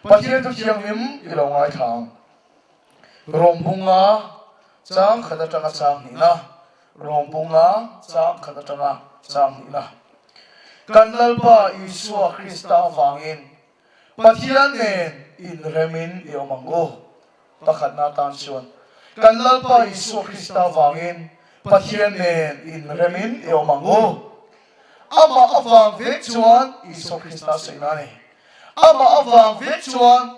Pathian thu thianghlim i lo ngaithla ang. Rawmbunga chang khat atanga chang hnihna, Rawmbunga chang khat atanga chang hnihna. Kan Lalpa Isua Krista avangin Pathian nen inremin i awm ang u. Pakhatna atan chuan kan Lalpa Isua Krista avangin Pathian nen inremin i awm ang u. Amah avang vek chuan Isua Krista sawina a ni. Amah avang vek chuan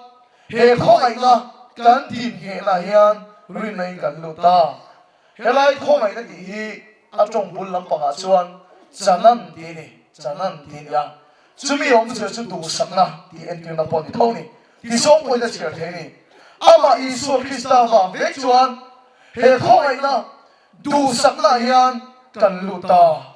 he khawngaihna kan dinnghehnah hian rinna in kan lut ta. Helai khawngaihna tih hi a tawng bul lampangah chuan Chanan tih a ni, Chanan tih a ni a. Chumi awmzia chu duhsakna tih entirna pawh a ni tho a ni. Tisawng pawhin a chhiar thei a ni. Amah Isua Krista vang vek chuan he khawngaihna duhsaknaah hian kan lut ta.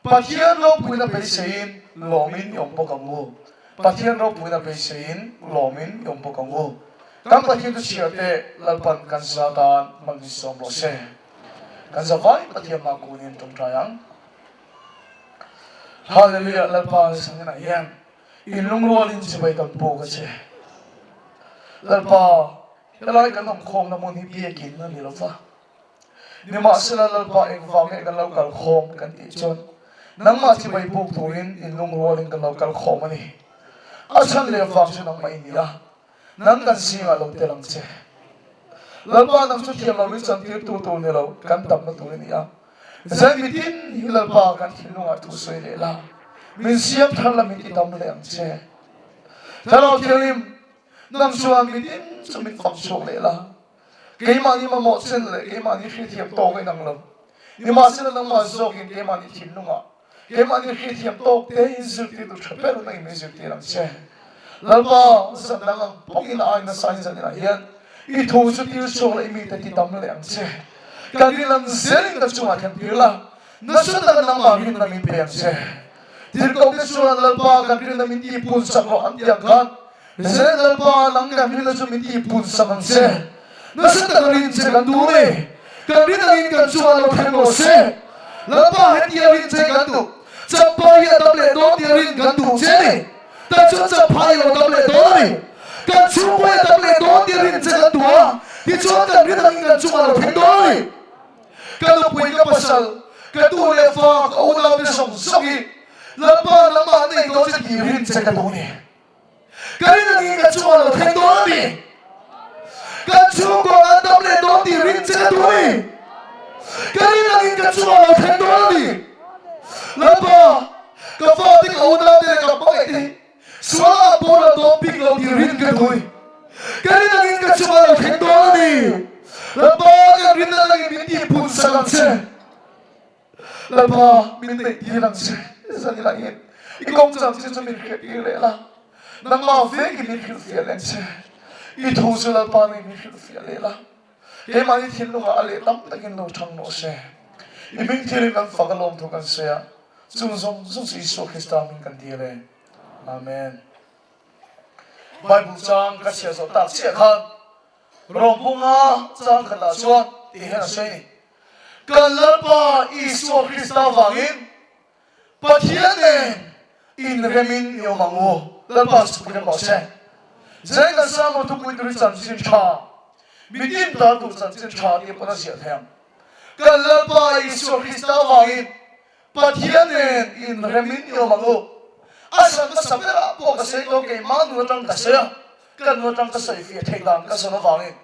Pathian ropuina beiseiin lawmin i awm bawk ang u. Pathian ropuina beiseiin lawmin i awm bawk ang u. Kan Pathian chu chhiar teh Lalpan kan za tan hman min sawm rawh se. Kan za vai Pathian mah kunin tawngtai ang. Hallelujah Lalpa Sanginah hian in lungrualin chibai kan puk a che. Lalpa, helai kan awm khawmna hmun hi biakin a ni lo va. Nimahsela Lalpa engvang nge kan lo kal khawm kan tih chuan nangmah chibai puk turin in lungrualin kan lo kal khawm a ni. A chhan leh vang chu nangmah i ni a, nang kan zingah lo tel ang che. Lalpa nang chu thiam lo in chantirtu tur ni lo kan damna tur i ni a. Zai mitin hi Lalpa kan thinlungah thu sawi leh la, min siam thar la min ti dam leh ang che. Thlarau Thianghlim, nang chuan mitin chu min fak chhuak leh la, keimahni mamawh chen leh keimahni hriathiam tawk a inang lo. Nimahsela nangmah zawkin keimahni thinlungah Keimahni hriathiam tawk te in zirtirtu tha ber na in min zirtir ang che. Lalpa, zan dang ang bawkin a ai nasa in zaninah hian i thu chu tir chhuak la i mite ti dam leh ang che. Kan rin ang zelin ka chungah thlen tir la, nasa taka nangmah rinna min pe ang che. Tirhkohte chuan Lalpa kan rinna min ti pun sak rawh an ti ang khan, Zel Lalpa nang kan rinna chu min ti pun sak ang che. Nasa taka rin che kan duh ni. Kan rin angin kan chungah lo thleng rawh se. Lalpa hetia rin che kan duh. Champa hi a dam leh dawn tia rin kan duh che ni. Tan chuan Champa hi a lo dam leh dawn a ni. Kan chhungkaw hi a dam leh dawn tia rin che kan duh a, tichuan kan rin angin kan chungah lo thleng dawn a ni. Ka nupui ka pasal, ka tu leh fa, ka unaute zawng zawng hi Lalpa nangmah nei dawn che tih rin che ka duh ni. Ka rin angin ka chungah lo thleng dawn a ni. Kan chhungkaw an dam leh dawn tih rin che ka duh a ni. Ka rin angin ka chungah lo thleng dawn a ni. Lalpa, ka fate, ka unaute leh ka hmangaihte hi sualah boral dawn bik lo tih rin ka duh a ni. Ka rin angin ka chungah lo thleng dawn a ni. Lalpa, kan rin angin min tihpun sak ang che. Lalpa, min neih tir ang che. Zan ila in i kawng chang che chu min hriat tir leh la, nangmah vekin min hrilh fiah leh ang che. I thu chu Lalpa nen min hrilh fiah leh la, keimahni thinlungah a leh tam takin lo thang rawh se. I hming thilin kan fak a lawmthu kan sawi a, chung zawng zawng chu Isua Krista hming kan dil e. Amen. Bible chang ka chhiar zawh tak chiah khan Rawngpunga chang khatah chuan tih hian a sawi a ni. Kan Lalpa Isua Krista vangin Pathian nen inremin i awm ang u. Lalpa chu rem rawh se. Zai kan Sermon thupui tur hi chanchin tha, mitin tar tur chanchin tha tih pawn a ziah thei ang. Kan Lalpa Isua Krista vangin Pathian nen inremin i awm ang u. A san hmasa berah pawh ka sawi tawh, keimah nun atang ka sawi a, ka nun atang ka sawi fiah theih dan ka zawn avangin.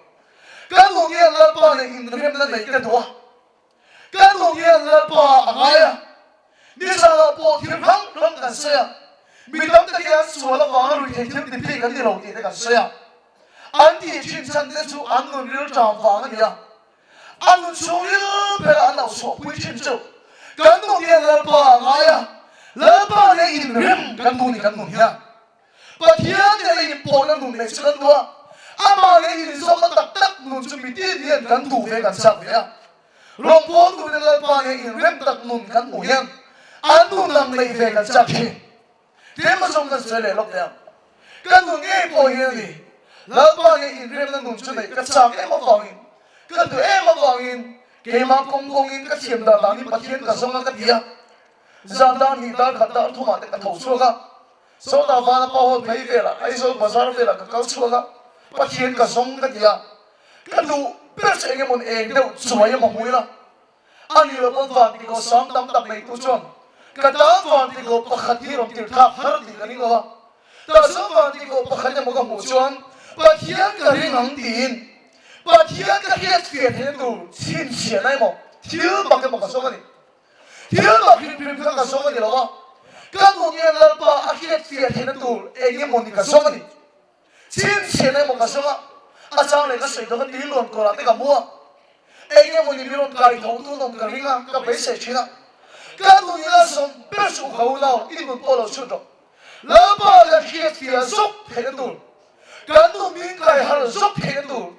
Ka nu hian Lalpa nen inremna neih ka duh a, ka nu hian Lalpa a ngai a, nizanah pawh thil hrang hrang kan sawi a, mi tam tak hian sual avanga ruihtheih thil ti phei kan ni lo tih te kan sawi a, an tih thin chhan te chu an nun rilṭam vang a ni a, a nun chhungril berah an lo chhuahpui thin chu kan nu hian Lalpa a ngai a, Lalpa nen inrem kan duh ni kan nun hian. Pathian nena inpawhna nun neih chu kan duh a, amah leh inzawmna tak tak nun chu mitin hian kan duh ve kan chak ve a. Rawngbawltu nena Lalpa nge inrem tak nun kan hmuh hian an nun ang neih ve kan chak thin. Tlem azawng kan sawi leh lawk teh ang. Ka nun ngei pawh hian a ni, Lalpa nge inremna nun chu neih ka chak em avangin, ka duh em avangin keimah kawng kawngin ka thiam dan danin Pathian ka zawng a ka ti a. Zan dar hnih dar khat dar thumah te ka tho chhuak a. Sawtah Vanapa Hall phei velah Aizawl bazar velah ka kal chhuak a, Pathian ka zawng ka ti a, ka duh ber chu eng emaw eng deuh chuai emaw hmu ila, a ni lo pawn vantikawh sang tam tak neitu chuan ka tan vantikawh pakhat hi rawn tirh thlak har tih ka ring lo a, tah chuan vantikawh pakhat emaw ka hmuh chuan Pathian ka ring ang tiin Pathian ka hriatfiah theihna tur chhinchhiahna emaw thil mak emaw ka zawng a ni. Thil mak hrim hrim kha ka zawng a ni lo a, ka nun hian Lalpa a hriatfiah theihna tur eng emaw ni ka zawng a ni. Chhinchhiahna emaw ka zawng a, a chang leh ka sawi dawn a tui luan kawrah te ka hmu a, eng emaw ni min rawn kai tho tu nawm ka ring a, ka beisei thin a. Ka nun ila zawm ber chu u ka unau, i nun pawh lo chhut rawh. Lalpa kan hriatfiah zawk theihna tur, kan nun min kai harh zawk theihna tur,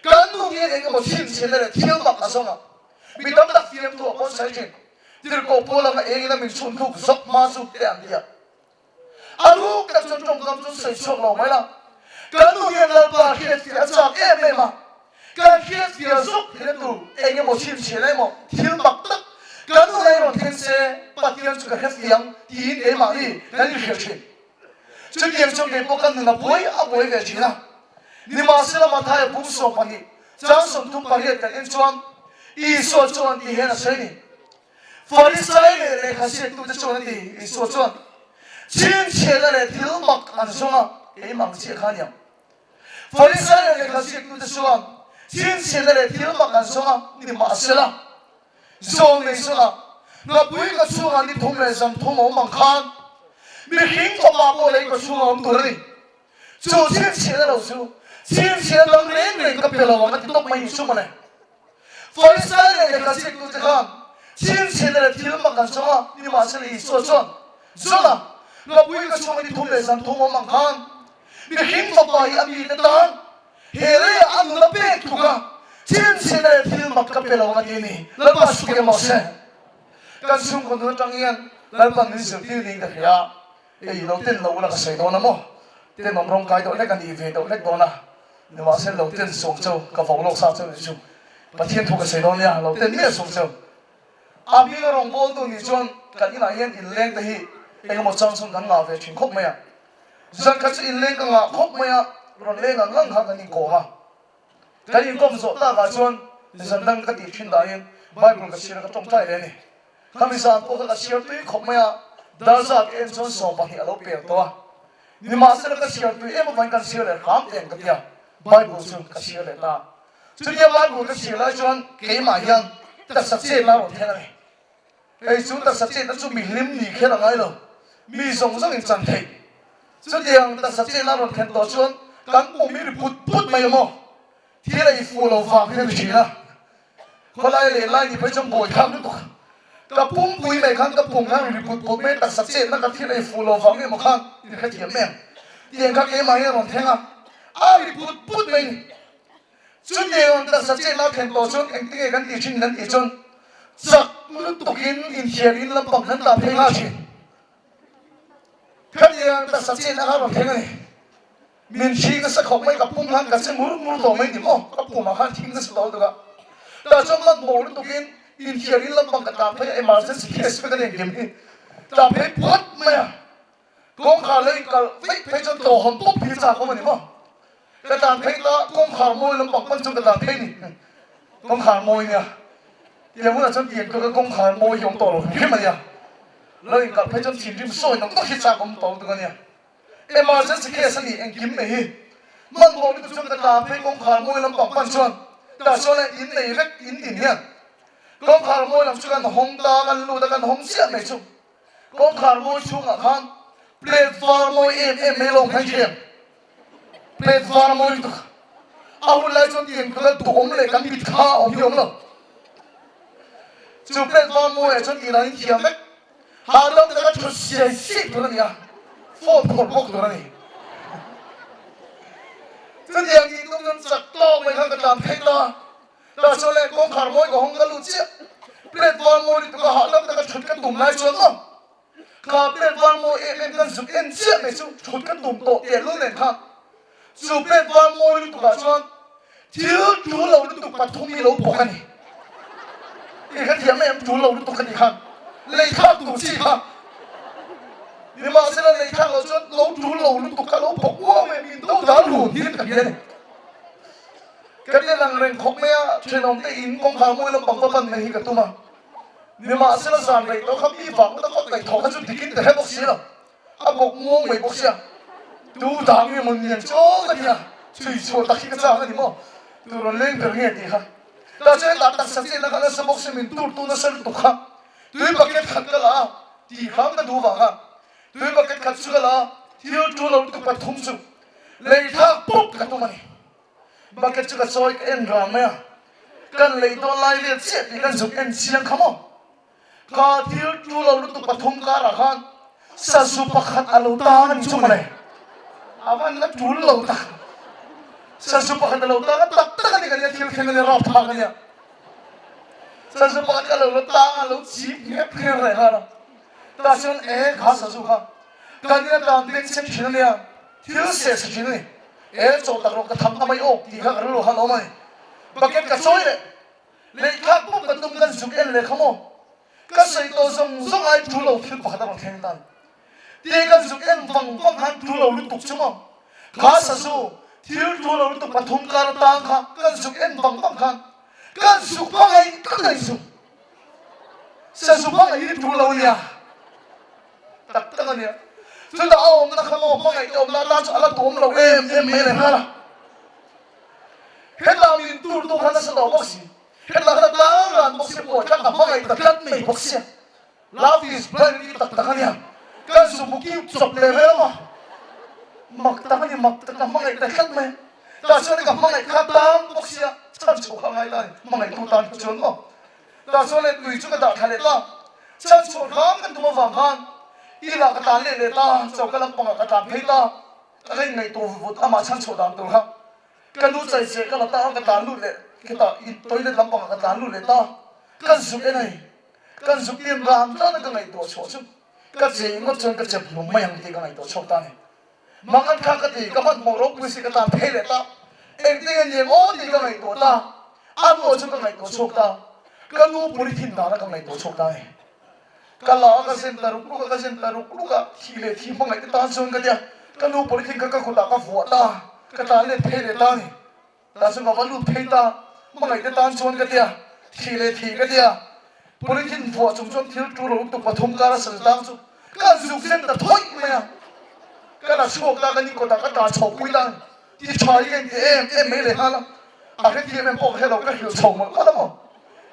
kan nun hian eng emaw chhinchhiahna leh thil mak a zawng a, Mi tam tak fiamtu a pawn sawi thin. Tirhkoh pawl anga engin a min chhun thuk zawk hma chu te an ti a. A ruk tak chuan tawngkam chu sawi chhuak lo mai la. Kan nu hian Lalpa hriatfiah a chak em em a. Kan hriatfiah zawk theihna tur eng emaw chhinchhiahna emaw thil mak tak kan nu hian rawn thleng se Pathian chu ka hrefiang tiin keimahni kan inhrilh thin. Chutiang chuan kei pawh ka nun a buai a buai ve thin a. Nimahsela Mathaia pum 12 chang 38 kan en chuan Isua chuan ti hian a sawi ni. Farisai leh lehkha ziaktute chuan a ti, Isua chuan, Chhinchhiahna leh thil mak an zawng a, keimah ang chiah kha a niang. Farisai leh lehkha ziaktute chuan chhinchhiahna leh thil mak an zawng a, nimahsela, Zawng nei zawnah ngapui ka chhungah ni thum leh zan thum a awm ang khan mihring fapa pawh lei ka chhungah awm tur a ni. Chu chhinchhiahna lo chu chhinchhiahna dang reng reng ka pe lo ang a ti tawp mai ni chu mawle. Farisai leh lehkha ziaktute khan chhinchhiahna leh thil mak an zawng a, nimahsela Isua chuan, Zawnah ngapui ka chhungah ni thum leh zan thum a awm ang khan mihring fapa hi a mite tan He leiah a nun a pek tluk a, chhinchhiahna leh thil mak ka pe lo ang a ti a ni. Lalpa suk emaw se, kan chhungkaw nun atang hian Lalpa min zirtir niin ka hria a, ei lo ten lo ula ka sawi dawn a maw? Tenawm rawng kai deuh hlek a nih ve deuh hlek dawn a, nimahse lo ten suang cheu ka vo lawk sa cheu nih chu Pathian thu ka sawi dawn nia, lo ten miah suang cheu. A hminga rawngbawltu nih chuan kan inah hian inleng te hi engemaw chang chuan kan ngah ve thin khawp mai a. Zan khat chu inleng ka ngah khawp mai a, rawn leng ang ang kha kan inkawm a. Kan inkawm zawh takah chuan zan dang ka tih thin dahin Bible ka chhiar a ka tawngtai leh a ni. Khami zan pawh kha ka chhiar tui khawp mai a, dar zat ka en chuan 20 a lo pel tawh a. Nimahsela ka chhiar tui em avangin kan chhiar leh hram teh ang ka ti a, Bible chu ka chhiar leh ta. Chutia Bible ka chhiar lai chuan keimah hian taksa chetna a rawn thleng a ni. Hei chu taksa chetna chu mi hlim ni kher a ngai lo, mi zawng zawngin chan theih. Chutiang taksa chetna a rawn thlen tawh chuan kan pum hi ri put put mai awm aw. Thil a infuh lo vang hian ri thin a. Khawlai leh lai ni phei chuan buai thlak lutuk. Ka pumpui mai khan ka pum khan ri put put mai taksa chetna ka thil a infuh lo vang emaw khan i hrethiam em? Tiang kha keimah hian a rawn thleng a, a ri put put mai ni. Chutiang taksa chetna thlen tawh chuan engtinge kan tih thin kan tih chuan chak lutukin inthiar in lampang kan tah phei nghal thin. Khatiang taksa chetna kha rawn thleng a ni. Min thi nasa khawp mai ka pum khan ka che ngur ngur tawh mai ni maw ka pumah khan thi nasa tawh lutuk a. Tah chuan hmanhmawh lutukin inthiar in lampang ka tah phei a emergency case vek a ni engkim hi tah phei puat mai a. Kawngkhar lei kalh veih phei chuan tawhawm pawp hi chak awm a ni maw? Ka tlan phei ta, kawngkhar mawi lampang pan chuan ka tlan phei ni. Kawngkhar mawi nia. Tiang hunah chuan tiang tluk a kawngkhar mawi hi awm tawh lo hrim hrim a nia. Lo inkalh phei chuan thinrim sawi nawk nawk hi chak awm tawh lutuk a nia. Emergency case a ni engkim mai hi. Hmanhmawh lutuk chuan ka tlan phei kawngkhar mawi lampang pan chuan tah chuan le in nei vek in din hian kawngkhar mawi lam chu kan hawng ta, kan lut a kan hawng chiah mai chu. Kawngkhar mawi chhungah khan plate var mawi em em mai lawng khan hrem. Plate var mawi lutuk. A hun lai chuan tiang tluk a duhawm leh kan mit kha a awm hi awm lo. Chu plate var mawiah chuan tih dan in thiam vek. Hahdam taka thut siai siai tur a ni a, phone phawrh bawk tur a ni. Chutiang tih tum chuan chak tawk mai khan ka tlan phei ta. Tah chuan le kawngkhar mawi ka hawng ka lut chiah. Plate var mawi lutuk a hahdam taka thut ka tum lai chuan aw kha plate var mawi em em kan zuk en chiah mai chu thut ka tum tawh tehlul nen khan chu plate var mawi lutuk ah chuan thil tul lo lutuk pathum hi lo bawk a ni. I hrethiam em tul lo lutuk ka tih khan lei thlak tur chi kha. Nimahsela lei thlak loh chuan lo tul lo lutuk kha lo bawk uau mai min do dal run hian ka hria a ni. Ka ti lang reng khawp mai a, thenawmte in kawngkhar mawi lampang va pan mai hi ka tum a. Nimahsela zan rei tawh kha mi vang ngawt a kawt ngaih thawh kha chu dikin ka hre bawk si lo. A bawk muang mai bawk sia. Tu dang nge maw niang chu aw ka ti a, chhui chhuah tak hi ka chak a ni maw? Tu rawn leng ber nge tih kha. Tah chuan hetah taksa chenna kha nasa bawk sia min tur tu nasa lutuk kha. Tui bucket khat ka la a, tih hram ka duh vang a. Tui bucket khat chu ka la a, thil tul lo lutuk pathum chu lei thlak pawp ka tum a ni. Bucket chu ka chawi ka en rang mai a, kan lei dawn lai vel chiah tih kan zuk en chiang kha maw? Ka thil tul lo lutuk pathum karah khan sazu pakhat a lo tang a ni chu mawle. A van la tul lo tak. Sazu pakhat a lo tang a, tak tak a ni ka nia, thil thleng a nia, rapthlak a nia. Sazu pakhat kha a lo la tang a, a lo chip nghek nghek reng a. Tah chuan e kha sazu kha kan ina tan bengchheng thin a nia, thil seh sa thin a ni. E chaw tak rawh ka tham ta mai awk tih kha ka rilru khan a awm a ni. Bucket ka chawi leh. Lehkha pawh ka tum kan zuk en lehkha maw? Ka sawi tawh zawng zawng ai thu lo thil pakhat a rawn thleng tan. Tih kan zuk en vang vang khan thu lo lutuk chu maw? Kha sazu thil thu lo lutuk pathum kar atang kha kan zuk en vang vang khan kan zuk hmangaih tak a inzuk. Sazu hmangaih hi thu lo a nia. Tak tak a nia. Chutah a awmna kha maw hmangaih te awmna atan chu a la tuam lo em em mai lehnghal a. Hetah min tur tu kha nasa tawh bawk si, hetah kha tlang ran bawk si pawh tlang a hmangaih ta tlat mai bawk sia. Love is blind tih tak tak a nia. Kan zu bu kiu chawp leh vel a mak tak a ni, mak tak ka hmangaih ta tlat mai. Tah chuan ka hmangaih kha tang bawk sia, chhan chhuah kha a ngai ta a ni, hmangaih tu tan kha chuan maw. Tah chuan leh tui chu ka dah thla leh ta, chhan chhuah hram kan tum avang khan inah ka tlan leh leh ta, choka lampangah ka tlan phei ta. Ka la inngaihtuah vut vut amah chhan chhuah dan tur kha ka nu chai che ka la ta a, ka tlan lut leh khitah in toilet lampangah ka tlan lut leh ta, kan zuk en a ni, kan zuk tin ran ran a ka ngaihtuah chhuah chu ka che ngawt chuan ka chep hlum mai ang tih ka ngaihtuah chhuak ta a ni. Mangan kha ka ti, ka hmanhmawh ropui si ka tlan phei leh ta, engtin nge ni ang aw tih ka ngaihtuah ta, a nu chu ka ngaihtuah chhuak ta, ka nu polythene dana ka ngaihtuah chhuak ta a ni. Ka la a ka zen ta ruk ruk a, ka zen ta ruk ruk a, thi leh thi hmangaih te tan chuan ka tia, ka nu polythene kha ka kutah ka vuah ta, ka tlan let phei leh ta a ni. Tah chuan ka va lut phei ta, hmangaih te tan chuan ka tia, thi leh thi ka tia, polythene vuah chung chuan thil tul lo lutuk pathum kar a sal tang chu ka zuk zen ta thawih mai a, ka la chhuak ta, ka ni kawtah ka tlan chho pui ta a ni. Ti tha hi ka inti em em mai leh nghal a, a hrethiam em pawh ka hre lo, ka hrilh chho mawlh mawlh a maw.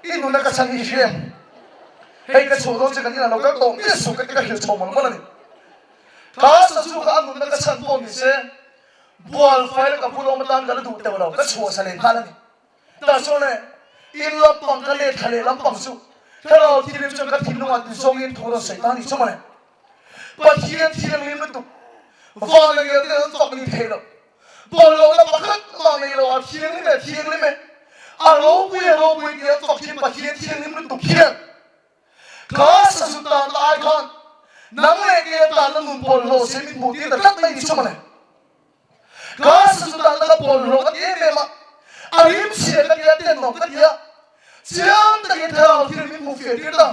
I nuna ka chhan hi i hria em? Hei ka chhuah dawn che kan inah lo kal tawh miah suh ka ti ka hrilh chho mawlh mawlh a ni. Ka sazu kha a nunna ka chhan pawh ni se, bual fai leh ka bul awm atan ka la duh teuh lo, ka chhuah sa leh nghal a ni. Tah chuan e, in lampang ka let thla leh lampang chu Thlarau Thianghlim chuan ka thinlungah ti zawngin thu rawn sawi ta a ni chu mawle. Pathian thianghlim lutuk, van leh ngel ten an fak ni thei lo. Bawlhhlawhna pakhat mah nei lo a thianghlim e thianghlim e, a ropui e ropui tih an fak thin Pathian thianghlim lutuk hian kha sazu tanna ai khan nang leh kei a tanna nun bawlhhlawh se min hmuh tir ta tlat mai ni chu mawle. Kha sazu tanna ka bawlhhlawh ka ti em em a, a rim chhia ka ti a, tenawm ka ti a, chiang takin thlarau thil min hmuh fiah tir ta.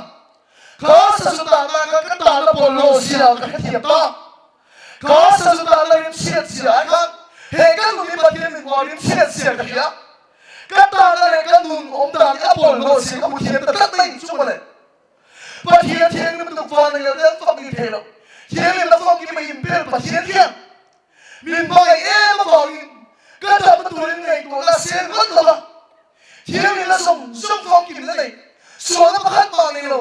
Kha sazu tanna khan ka tanna bawlhhlawh zia ka hrethiam ta. Ka sazu tan la rim chhiat zia ai khan he ka nun hi Pathian min hmuh a rim chhiat zia ka hria. Ka tanna leh ka nun awm dan hi a bawlhhlawh zia ka hmu thiam ta tlat mai chu mawle. Pathian thianghlim lutuk van a ngelh te an fak ni thei lo. Thianghlimna famkim a inbel Pathian hian min hmangaih em avangin ka damna turin ngaihtuahna a seng ngawt lo va. Thianghlimna zawng zawng famkimna nei sualna pakhat mah nei lo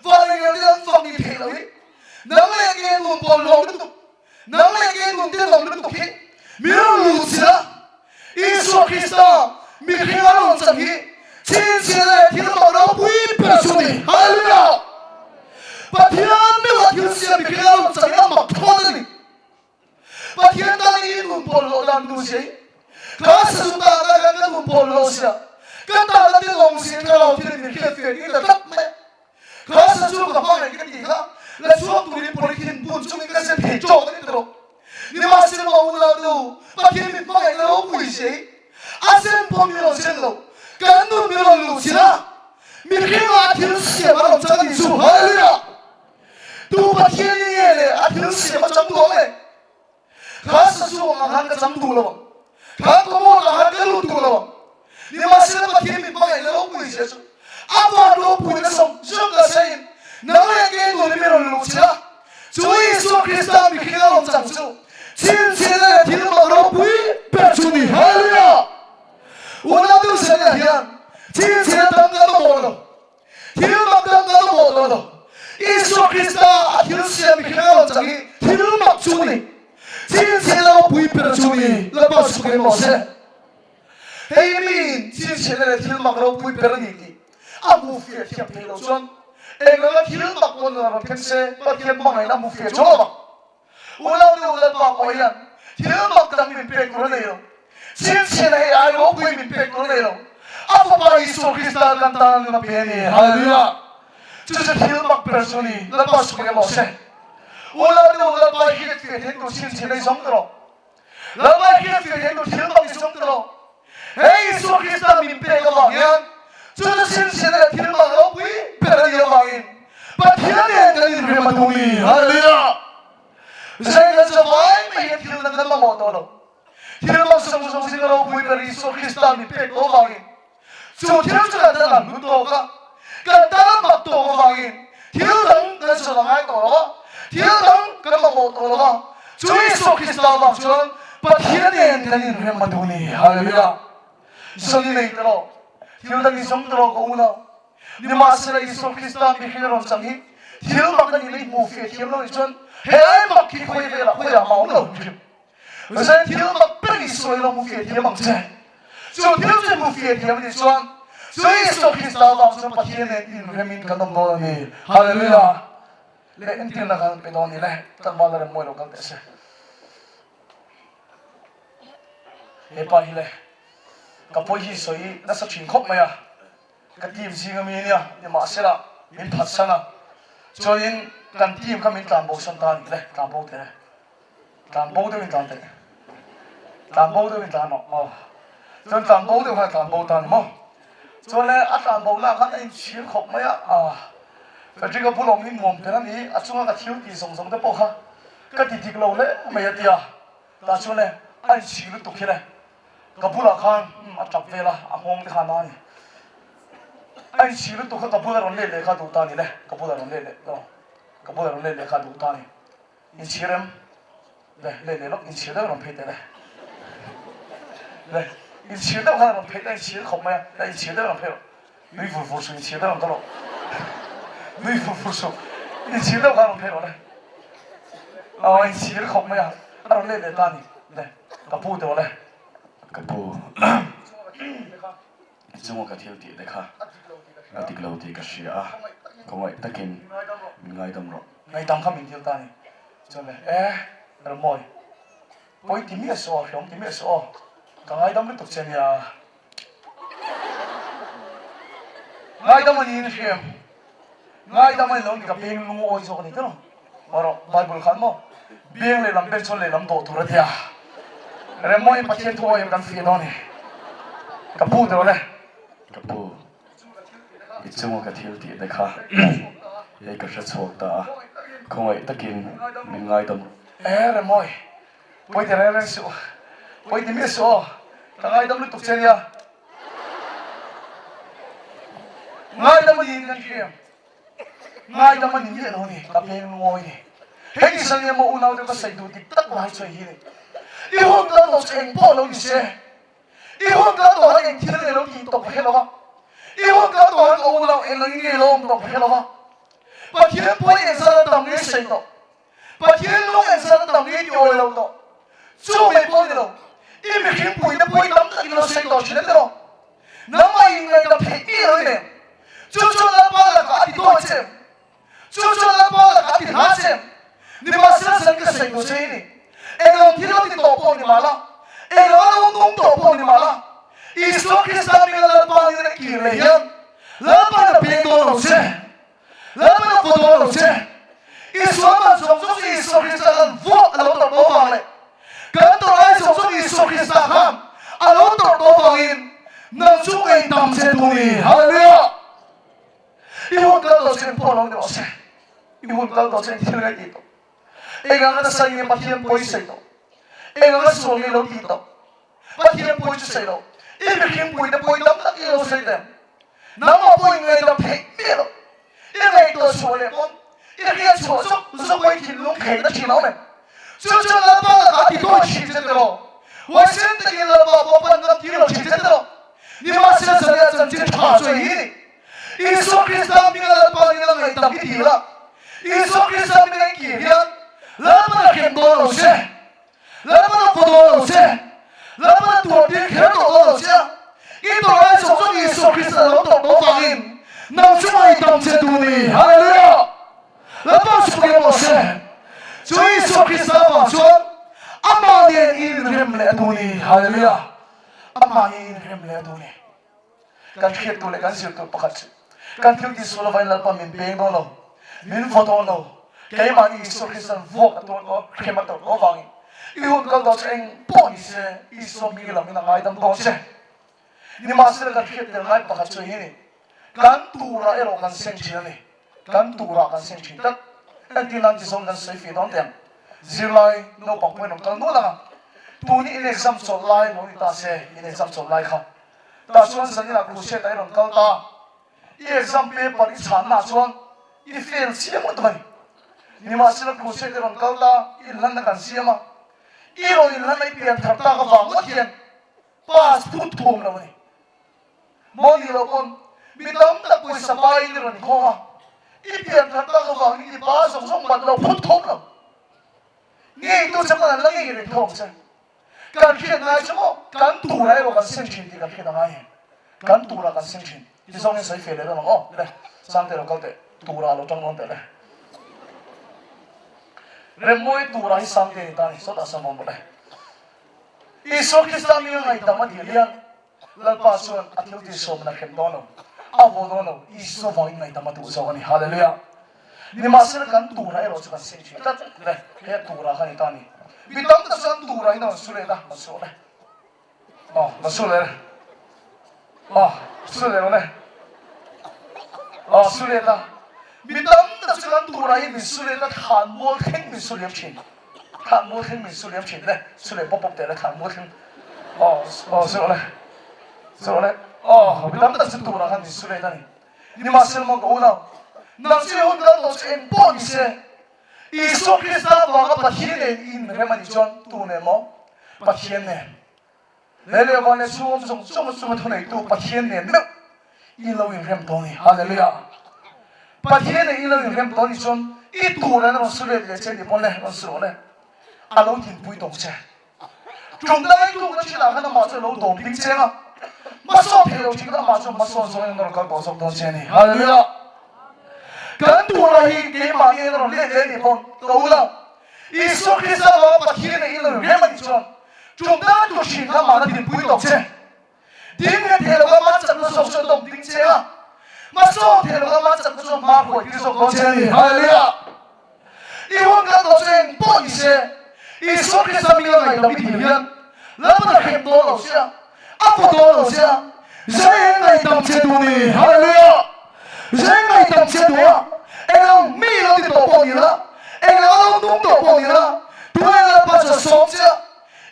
van a ngelh te an fak ni thei lo hi Nang leh ke nun bawlhhlawh lutuk, nang leh ke nun tenawm lutuk hi mi rawn luh chilh a, Isua Krista mihring a rawn chang hi chhinchhiahna leh thil mak ropui ber chu a ni. Hallelujah! Pathian meuh a thil siam mihring a rawn chang hi a mak thlawt a ni. Pathian tan i nun bawlhhlawh dan tur zia hi kha sazu tahna khan ka nun bawlhhlawh zia, ka tahna tenawm zia thlarau thil min hriatfiah tir ta tlat mai a. Kha sazu ka hmangaih ka tih kha la chhuak turin polythene bun chungin ka zen thei tawk a ni tawh. Nimahsela maw unau nu, Pathian min hmangaih na ropui zia hi a zen pawh min rawn zen lo, kan nun min rawn luh chilh a, mihring ah thil siam a rawn chang a ni chu. Hallelujah! Tu Pathian hi nge le a thil siam a chang duh ang le? Kha sazu angah khan ka chang duh lo ang. Kha kawmawt ah khan ka lut duh lo ang. Nimahsela Pathian min hmangaihna ropui zia chu a van ropuina zawng zawng ka sawiin nang leh kei turin min rawn luh chilh a. Chu Isua Krista mihring a awm chang chu chhinchhiahna leh thil mak ropui ber chu ni. Hallelujah! Unau deuh Sania hian chhinchhiahna tam kan mamawh lo. Thil mak dang kan mamawh tawh lo. Isua Krista a thil siam mihring a awm chang hi thil mak chu ni. Chhinchhiahna ropui ber chu ni. Lalpa chu ka inmawh se. Hei miin chhinchhiahna leh thil mak ropui ber a ni tih a hmu fiah thiam thei lo chuan eng anga thil mak pawn a rawn thleng se Pathian hmangaihna a hmu fiah chuang lo vang. Unau nu Lalpa pawh hian thil mak dang min pek tur a nei lo. Chhinchhiahna hei ai ropui min pek tur a nei lo. A Fapa Isua Krista kan tan nun a pe a ni. Hallelujah! Chu chu thil mak ber chu a ni. Lalpa suk emaw se. Unau nu Lalpa hi hriat fiah theih tur chhinchhiahna i zawng ta rawh. Lalpa hian fir thei tur thil mak i zawng ta lo. Hei Isua Krista min pek avang hian chu chu chhinchhiahna leh thil mak ropui ber a nih avangin Pathian nen kan inrem a duh ni. Hallelujah! Zai kan za vai mai hian thil dang kan mamawh tawh lo. Thil mak zawng zawng zinga ropui ber Isua Krista min pek tawh avangin Chu thil chu kan tan a hlu tawk a, kan tan a mak tawk avangin thil dang kan sawn a ngai tawh lo a, thil dang kan mamawh tawh lo a, chu Isua Krista avang chuan Pathian nen kan inrem a duh ni. Hallelujah! Zawn i nei tawh, thil dang i zawng tawh ka unau. Nimahsela Isua Krista mihring a rawn chang hi thil mak a nih na i hmuh fiah thiam lo nih chuan helai mak hi khawi velah khawiah mah a awm lo hrim. Zan thil mak ber Isua i lo hmu fiah thiam ang che. Chu thil chu i hmu fiah thiam a nih chuan chu Isua Krista avang chuan Pathian nen inremin kan awm dawn a ni. Hallelujah! Leh entirna kan pe dawn ni le, tlangval a rem mawi lo kal teh se. He pa hi le, ka pawi hi sawi nasa thin khawp mai a, ka team zinga mi ania, nimahsela min phatsan a, chuanin kan team kha min tlanbosan ta a ni le, tlanbo teh e. Tlan bo deuhin tlan teh. Tlan bo deuhin tlan rawh. Aw. Chuan tlan bo deuh khan tlan bo ta ni maw? Chuan le a tlan bo lah khan a inchhir khawp mai a. Aw. Frederick a bul awm hi nuam ber a ni. A chunga ka thil tih zawng zawng te pawh kha ka ti dik lo hle mai a ti a. Tah chuan le a inchhir lutuk hi le ka bulah khan a tap vel a, a nghawng te kha a na a ni. A inchhir lutuk kha ka bula rawn let leh kha duh ta a ni le. Ka bula rawn let leh aw. Ka bula rawn let leh kha duh ta a ni. Inchhir em? Le, le leh lawk, inchhir deuh rawn phei teh le. Le, inchhir deuh khan rawn phei teh, inchhir khawp mai a, le inchhir deuh rawn phei rawh. Nui vur vur suh, inchhir deuh rawn kal rawh. Nui vur vur suh, inchhir deuh khan rawn phei rawh le. Aw, inchhir khawp mai a, a rawn let leh ta a ni. Le, ka pu teh le. Ka pu. I chunga ka thil tih te kha a dik lo tih ka hria a, khawngaih takin min ngaidam rawh. Ngaidam kha min thil ta a ni. Chuan le, e, Ramawi, pawi ti miah suh aw, hreawm ti miah suh aw, ka ngaidam lutuk che nia. Ngaidam a niin hriam, ngaidam a ni lo ni ka beng lungawi zawk a ni tawh. Maw rawh, Bible khan maw beng lehlam beng chuan lehlam dawh tur a tia. Remmawiin Pathian thu awih kan fiah dawn e. Ka pu tawh le. Ka pu, i chunga ka thil tih te kha hei ka hre chhuak ta a, khawngaih takin min ngaidam. E Remmawi, pawi ti reng reng suh, pawi ti miah suh aw, ka ngaidam lutuk che nia. Ngaidam a niin kan hriam. Ngaidam a ni miah lo a ni, ka peng lungawi ni. Hei ni san emaw unau te ka sawi duh dik tak lai chu hei hi ni. I hun kal tawh chu eng pawh lo ni se, i hun kal tawh han eng thil nge lo tih tawh ka hre lo va, i hun kal tawh han ka unau eng ang nge lo awm tawh ka hre lo va, Pathian pawi eng zat a tam nge sawi tawh. Pathian lung eng zat a tam nge tih awi lo tawh. Chu mai pawh ni lo, i mihring puite pawi tam takin lo sawi tawh thin a ti lo. Nangmah in ngaihdam theih miah lo i nen. Chu chuan Lalpa lakah a ti tawi che em? Chu chuan Lalpa lakah a ti hla che em? Nimahsela zan ka sawi duh che hi ni. Englo thil lo ti tawh pawh ni mah la, englo a lo nung tawh pawh ni mah la, Isua Krista hminga Lalpa nena kir leh hian Lalpa'n a peng dawn lo che. Lalpan a vaw dawn lo che. Isua man zawng zawng chu Isua Krista khan vuah a lo tawrh tawh vang leh kan tawrh ai zawng zawng Isua Krista khan a lo tawrh tawh vangin nang chu ngaihdam che tu ni. Hallelujah! I hun kal tawh chu engpawh lo ni rawh se. I hun kal tawh chu eng thil nge tih tawh? Eng anga nasa nge Pathian pawi sawi tawh? Eng anga sual nge lo tih tawh? Pathian pawi chu sawi lo. I mihring puite pawi tam tak i lo sawi teh ang. Nangmah pawh i ngaidam theih miah lo. I ngaihtuah chhuah leh pawn i hriat chhuah zawk zawk pawi thinlung theihna thin a awm em? Chu chuan Lalpa lakah a ti tawi thin che tiraw? Huaisen takin Lalpa pawh a pan ngam tir lo thin che tiraw? Nimahsela Zaliah chanchin tha chu hei hi ni. Isua Krista hminga Lalpa nin a ngaihdam i dil a, Isua Krista hminga i kir hian Lalpan a hrem dawn lo che. Lalpan a vaw dawn lo che. Lalpan a tuartir kher tawh dawn lo che a, i tawrh ai zawng zawng Isua Krista a lo tawrh tawh vangin nang chu ngaihdam che duh ni. Hallelujah! Lalpa chu pakin rawh se. Chu Isua Krista vang chuan amah nen i inrem leh a duh ni. Hallelujah! Amah nen i inrem leh a duh ni. Kan hriat tur leh kan zir tur pakhat chu kan thil tih sual avain Lalpa min peng dawn lo, min vaw dawn lo. Keimahni Isua Kristan vuak a tuar tawh, hrem a tawrh tawh avangin i hun kal tawh chu eng pawh ni se Isua hming lamin a ngaidam dawn che. Nimahsela kan hriat tel ngai pakhat chu hei ni, kan turah erawh kan seng thin a ni. Kan turah kan seng thin tlat. Entir nan ti zawng kan sawi fih dawn teh ang. Zirlai naupang pawhin rawn kal nual ang a, tuni in exam chawlh lai lo ni ta se, in exam chawlh lai kha Tah chuan zaninah crusade ah i rawn kal ta. I exam paper i chhanna ah chuan i fail chiang lutuk a ni. Nimahsela crusade i rawn kal ta, i inhlanna kan siam a, i rawn inhlanna i pian thar tak avang ngawt hian pass phut thum lo a ni. Maw nih loh pawn mi tam tak pawisa paiin i rawn inkhawm a, i pian thar tak avangin i pa zawng zawng bat lo phut thum lo. Ngeitu che pawn an la ngei reng thawm che. Kan hriat ngai chu maw kan turah erawh kan seng thin tih kan hriat a ngai em? Kan turah kan seng thin ti zawngin sawi feh leh dawn ang aw. Le, Sangte lo kal teh, turah lo tang dawn teh le. Remmawi turah hi Sangte ni ta ni, sawtah sawn rawn bawlh e. Isua Krista minga ngaihdam a dil hian Lalpa chuan a thil tih sawm in a hrem dawn lo, a vaw dawn lo, Isua vangin ngaihdam a duh zawk a ni. Hallelujah! Nimahsela kan turah erawh chu kan seng thin tlat le, he turah kha ni ta ni. Mi tam tak chuan turah hian a rawn su let a, rawn su le. Aw, rawn su le. Aw, su le rawn le. Aw, su let a. Mi tam tak chu kan turah hian min su let a, thlan mual thleng min su liam thin. Thlan mual thleng min su liam thin le, su leh pawp pawp teh le thlan mual thleng. Aw, aw, su rawh le. Su rawh le. Aw, mi tam tak chu turah khan min su let a ni. Nimahsela maw ka unau, nang chu i hun kal tawh chu eng pawh ni se, Isua Krista avanga Pathian nen i inrem a nih chuan tu nen maw? Pathian nen. Lei leh van leh chhung awm zawng zawng chunga thuneitu Pathian nen meuh i lo inrem tawh a ni. Hallelujah! Pathian nen i lo inrem tawh a nih chuan i tur nen a rawn su let leh che ni pawn le, rawn su rawh le, a lo dinpui tawh che. Tum dai tukna thinah khan amah chu a lo dawm ding cheng a, hmasawn thei lo thin khan amah chu hmasawn zawngin an rawn kal tawh zawk dawn che a ni. Hallelujah! Kan tura hi keimah nge a rawn let leh nih pawn ka u lo. Isua Krista avanga Pathian leh in lo inrem a nih chuan tum dai tur thin kha amah na dinpui tawk che. Ding nge thei lova mah chakna zawk chu a dawm ding che a, hmasawn thei lova mah chakna chu a hma huai tir zawk dawn che a ni. Hallelujah! I hun kal tawh chu eng pawh ni se, Isua Krista hming a ngaihdam i dil hian Lalpan a hrem dawn lo che a, a vaw dawn lo che a, Zai eng ngaihdam che duh ni. Hallelujah! Zai ngaihdam che duh a, eng ang mi lo ti tawh pawh ni la, eng ang a lo nung tawh pawh ni la, tunah Lalpa chu a sawm che a,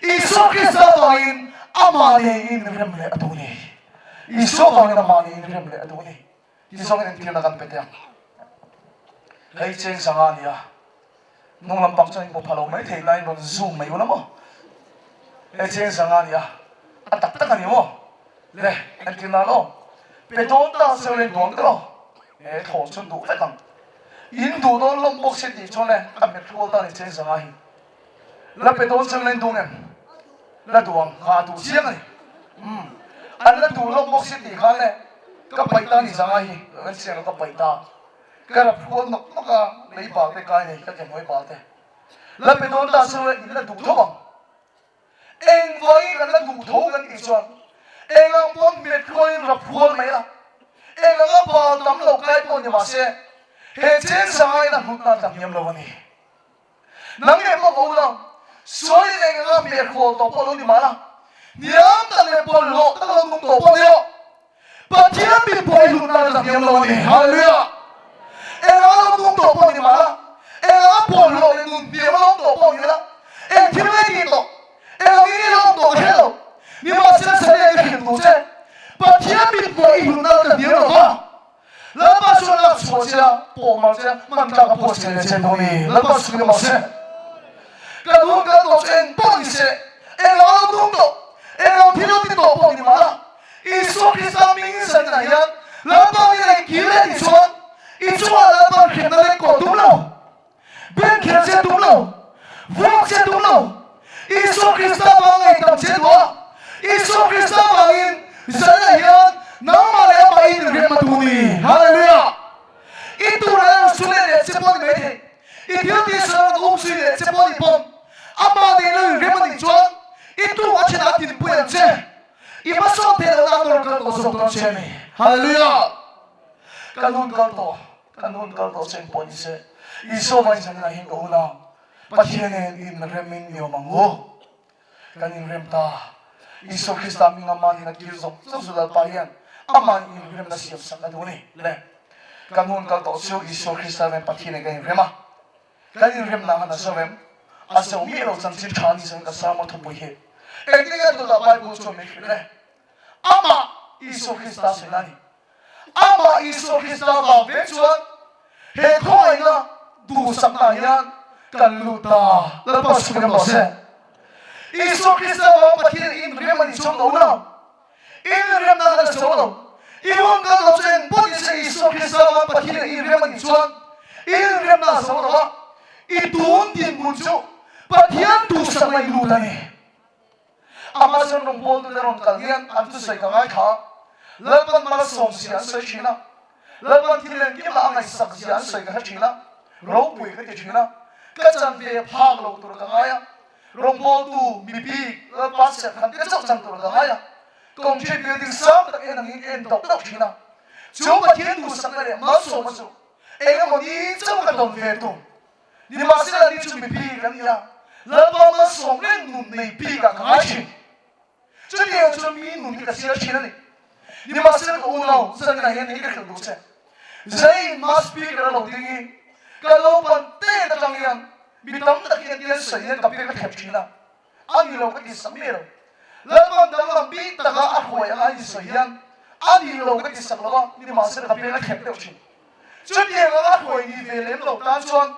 Isua Krista vangin amah nen inrem leh a duh ni. Isua vangin amah nen inrem leh a duh ni. Ti zawngin entirna kan pe teh ang. Hei cheng zanga a ni a, hnung lampang chuan inhmu pha lo mai thei nain rawn zoom mai ula maw? Hei cheng zanga a ni a, a tak tak a ni maw? Le, entirna lo pe dawn ta se len duang te lo, he thawn chuan duh vek ang. In duh dawn hlawm bawk se tih chuan le a hmet rual ta a ni cheng zanga hi. La pe dawn chang len dung em? La duh ang, ngah duh chiang a ni. Umm, an la duh hlawm bawk si tih khan le, ka paih ta ni zanga hi, kan siang lo ka paih ta. Ka rap hual nawk nawk a, lei bal te kai nei, ka ke hnuai bal te. La pe dawn ta chang le, in la duh tho ang. Eng vawiin kan la duh tho kan tih chuan, eng ang pawn hmet rualin rap hual mai la, eng anga bal tam lo kai pawh ni mahse, he cheng zanga in a hlutna a tlahniam lo a ni. Nang leh pawh ka u lo, sualin eng anga hmel hrawl tawh pawh lo ni mah la, hniam tak leh bawlhhlawh tak lo nung tawh pawh ni rawh. Pathian min pawh i hlutna a tla hniam lo a ni. Hallelujah! Eng anga lo tum tawh pawh ni mah la, eng anga bawlhhlawh leh nun hniam a lo awm tawh pawh ni la, eng thil nge tih tawh, eng angin i lo awm tawh ka hre lo. Nimahsela Sania ka hrilh tur che, Pathian mithmuah i hlutna ka hniam lo va. Lalpa chuan lak chhuah che a, pawh mar che a, hman tlak a buatsaih leh che dawn i, Lalpa chhungin a mahse. Kan hun kal tawh chu eng pawh ni se, eng anga lo tum tawh, eng ang thil lo ti tawh pawh ni mah la, Isua Krista hming zaninah hian Lalpa min engkir leh tih chuan i chungah Lalpa'n hremna leng kawh tum lo, beng kher che tum lo, vuak che tum lo. Isua Krista vang ngaihdam che duh a, Isua Krista vangin zaninah hian nangmah leh amah i inrem a duh ni. Hallelujah! I tur a rawn su leh leh che pawh a ni maithei, i thil tihsual a rawn um zui leh che pawh a ni pawn, amah nei lo inrem a nih chuan i tuk a thenah a tinpui ang che. I hmasawn theih lohna a nawr kal tawh zawk dawn che a ni. Hallelujah! Kan hun kal tawh, kan hun kal tawh cheng pawh ni se, Isua vain zaninah hian ka unau, Pathian nen inremin ni awm ang u. Kan inrem ta. Isua Krista hming ama hnena kir zawk zawk chu Lalpa hian amah inremna siam sak a duh a ni. Le, kan hun kal tawh chu Isua Krista nen Pathian nen kan inrem a. Kan inremna han a zo em? A zo miah lo chanchin tha ni chuan ka sermon thupui hi engtin nge tunah Bible chuan min hrilh le? Amah Isua Krista sawi a ni. Amah Isua Krista vang vek chuan he khawngaihna duhsaknaah hian kan lut ta. Lalpa chhungin rawh se. Isua Krista vang Pathian inrem a nih chuang lo na. Inremna kha la zo lo. I hun kal lo chu eng pawh ni se Isua Krista vang Pathian i inrem a nih chuan inremna a zo lo a, i tun dinhmun chu Pathian duhsakna i lut a ni. Amah chuan rawngbawltute rawn kal hian an thusawi ka ngaithla a, Lalpan malsawm zia an sawi thin a, Lalpan thil engkimah a ngaihsak zia an sawi ka hre thin a, ropui ka ti thin a, ka chan ve phak lo tur ka ngai a, Rawngbawltu mi bik Lalpa serhkhan te chauh chan tur ka ngai a, concrete building sang tak en angin en dauh dauh thin a. Chu Pathian duhsakna leh malsawmna chu eng emaw ni chauh ka dawn ve tum. Nimahsela ni chu mi bik an ni a, Lalpa malsawm reng nun nei bikah ka ngai thin. Chutiang chuan mi nun hi ka sial thin a ni. Nimahsela ka unau zaninah hian hei ka hrilh duh che. Zai ma speaker a lo ding hi ka lo pan tet atang hian mi tam tak hian tian sawi hian ka beng a thep thin a, a ni lo ka ti sak miah lo. Lalpan danglam bik taka a hruai anga a insawi hian a ni lo ka ti sak lo a, nimahsela ka beng a thep deuh thin. Chutiang anga hruai ni ve lem lo tan chuan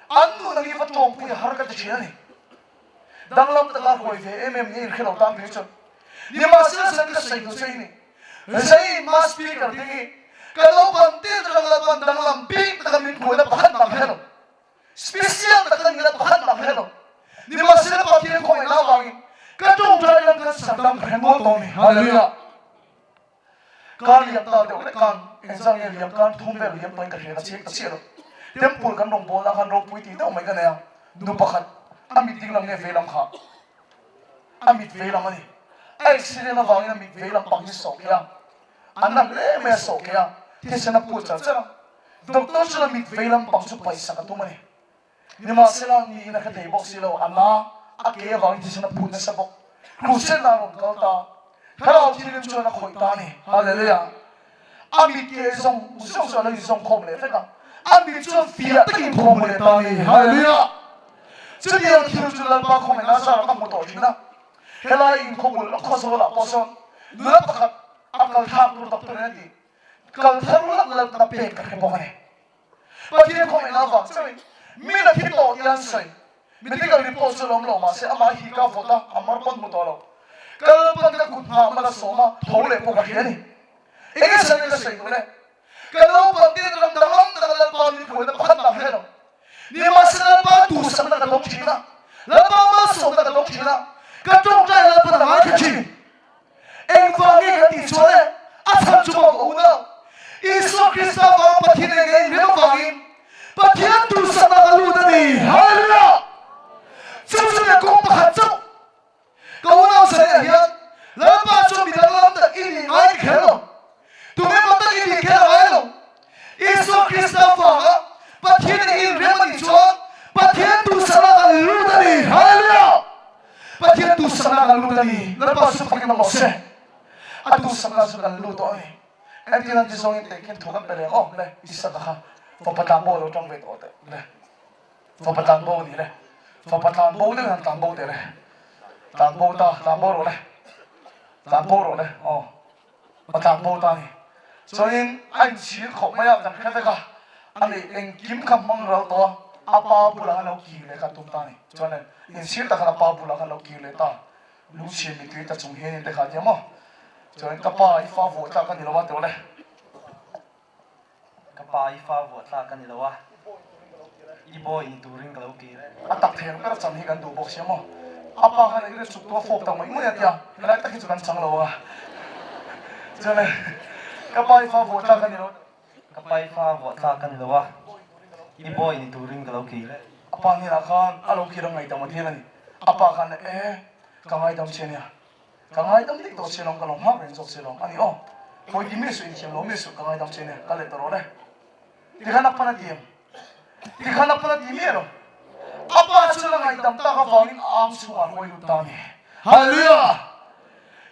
an nun ang hi va tawngpui a har ka ti thin a ni. Danglam taka hruai ve em em ni inhre lo tan phei chuan nimahsela zan ka sawi duh che hi ni. Zai ma speaker ding hi ka naupan tir atang Lalpan danglam bik taka min hruaina pakhat mah ka hre lo. Special taka nihna pakhat mah ka hre lo. Nimahsela Pathian khawngaihna avangin ka tawngtai lam khan sakdam ka hre mual tawh a ni. Hallelujah. Kar liam ta deuh lek khan engzah nge liam khan thum vel liam tawhin ka hria ka chiang ta chiah lo. Temple kan rawn bawl ah khan ropui tih deuh mai ka nei a, nu pakhat a mit ding lam nge vei lam kha a mit vei lam a ni. A accident avangin a mit vei lam pang hi sawh keh a, a na hle mai a sawh keh a, thisen a put char char a. Doctor chuan a mit vei lam pang chu paihsak a tum a ni. Nimahsela, niin a hre thei bawk si lo, a na a ke avangin thisen a phut nasa bawk. Crusade a rawn kal ta. Thlarau Thianghlim chuan a khawih ta a ni. Hallelujah! A mit ke zawng zawng chu a lo inzawng khawm leh vek a, a mit chuan fiah takin khawm leh ta a ni. Hallelujah! Chutiang thil chu Lalpa khawngaihna zarah ka hmu tawh thin a. Helai inkhawbul khawzawlah pawh sawn nula pakhat a kal thlak tur doctor in a ti. Kal thar lak lalna pek ka hre bawk a ni. Pathian khawngaihna avang chauhin min a thi tawh tia an sawi. Medical report chu lawm lo mahse amah hi ka vawt a, a mar pawn hmu tawh lo. Kal pawn ka kut nghah mal a sawm a, tho leh pawh ka hria a ni. Enge sawi ka sawi duh le? Ka naupang te ram danglam taka Lalpa min hruaina pakhat mah ka hre lo. Nimahse Lalpa duhsakna ka dawng thin a, Lalpa malsawmna ka dawng thin a, ka tawngtai Lalpan a ngaithla thin. Engvang nge kan tih chuan e? A chhan chu maw ka unau? Isua Krista vanga Pathian eng eng rem avangin Pathian duhsakna ka lut a ni. Hallelujah! Chu chu le kawng pakhat chauh. Ka unau zanah hian Lalpa chuan mi danglam tak i nih ngai ka kher lo. Tunge maw tak i nih kher a ngai lo. Isua Krista vanga Pathian eng eng rem a nih chuan Pathian duhsakna kan lut a ni. Hallelujah! Pathian duhsakna kan lut a ni. Lalpa chu fakin awm rawh se. A duhsakna chu kan lut tawh a ni. Engtin an ti zawngin tehkhin thu kan pe leh awm le Isaka kha. Fapa tlanbo a lo tang ve tawh teh le. Fapa tlanbo a ni le. Fapa tlanbo deuh hian tlanbo teh le. Tlanbo ta, tlanbo rawh le. Tlanbo rawh le, aw. A tlanbo ta a ni. Chuanin a inchhir khawp mai a, kan hre vek a. A nih engkim kha hmang ral tawh a, a pa bulah khan lo kir leh kha a tum ta a ni. Chuan inchhir tak khan a pa bulah khan lo kir leh ta. Lungchhia mittui ta chung hianin te kha a ti a maw? Chuanin ka pa i fa vuah tlak a ni lo a tih le. Ka pa i fa vuah tlak a ni lo a, i bawi ni turin ka lo kir e. A tak thei ang ber chan hi kan duh bawk sia maw? A pa khan engtin chuk tua fawp tak mai mai a tia, helai tak hi chu kan chang lo a. Chuan ka pa i fa vuah tlak a ni lo. Ka pa i fa vuah tlak a ni lo a, i bawi ni turin ka lo kir e. A pa hnenah khan a lo kir a ngaihdam a dil a ni. A pa khan e, ka ngaidam che nia. Ka ngaidam dik tawh che lawm, ka lo nghak reng zawk che lawm a ni aw. Khawi ti mi suh, inthiam lo mi suh, ka ngaidam che nia, ka let ta rawh le. Tikhan a pan a ti em? Tikhan a pan a ti miah lo. A pa chuan a ngaihdam tak avangin a ang chhungah a hruai lut ta a ni. Hallelujah!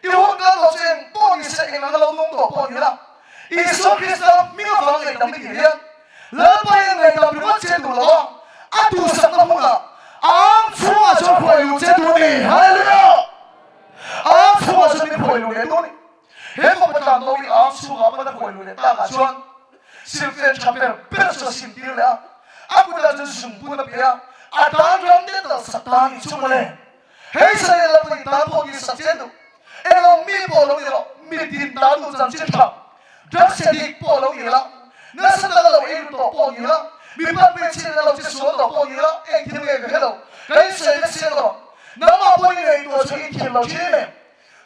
I hun kal tawh chu eng pawh ni se, eng anga lo nung tawh pawh ni la, Isua Krista hming avanga ngaihdam i tih hian Lalpa hian ngaihdam ringawt che duh lo a, a duhsakna hmunah a ang chhungah chuan hruai luh che duh a ni. Hallelujah! A ang chhungah chuan min hruai luh leh duh a ni. He fapa tlan do hi a ang chhungah pawn a hruai luh leh takah chuan silfen tha ber ber chu a simtir leh a, a kutah chuan zungpun a pe a, a tan ram te talh sak ta a ni chu mawle. Hei Israel lam pawhin tan pawh tih sak che duh. Englo mi pawh lo ni rawh, mitin tan duh chanchin tha, drugs addict pawh lo ni la, nasa taka lo ei ru tawh pawh ni la, mipat hmeichhia nena lo che sual tawh pawh ni la, engthil nge ka hre lo, ka insawi vek chiang lo. Nangmah pawhin i ngaihtuah chu i inthiam lo thin em em?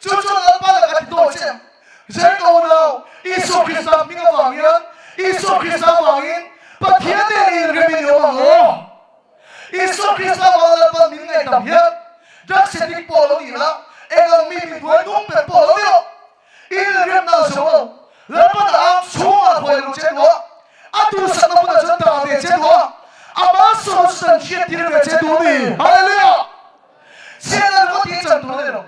Chu chuan Lalpa lakah ti dawi che em? Zen ka unau, Isua Krista hming avang hian, Isua Krista avangin Pathian nen inremin i awm ang aw. Isua Krista avanga Lalpa min ngaihdam hian drugs addict pawh lo ni la, eng ang mi mi hnuai hnung ber pawh lo ni rawh. I inremna a zo lo. Lalpa'n a ang chhungah huai luh che duh a, a duhsakna hmunah chuan dah ve che duh a, a malsawmna chu chan hriattir ve che duh a ni. Hallelujah! Chhiatna ringawt hi chan tur a ni lo.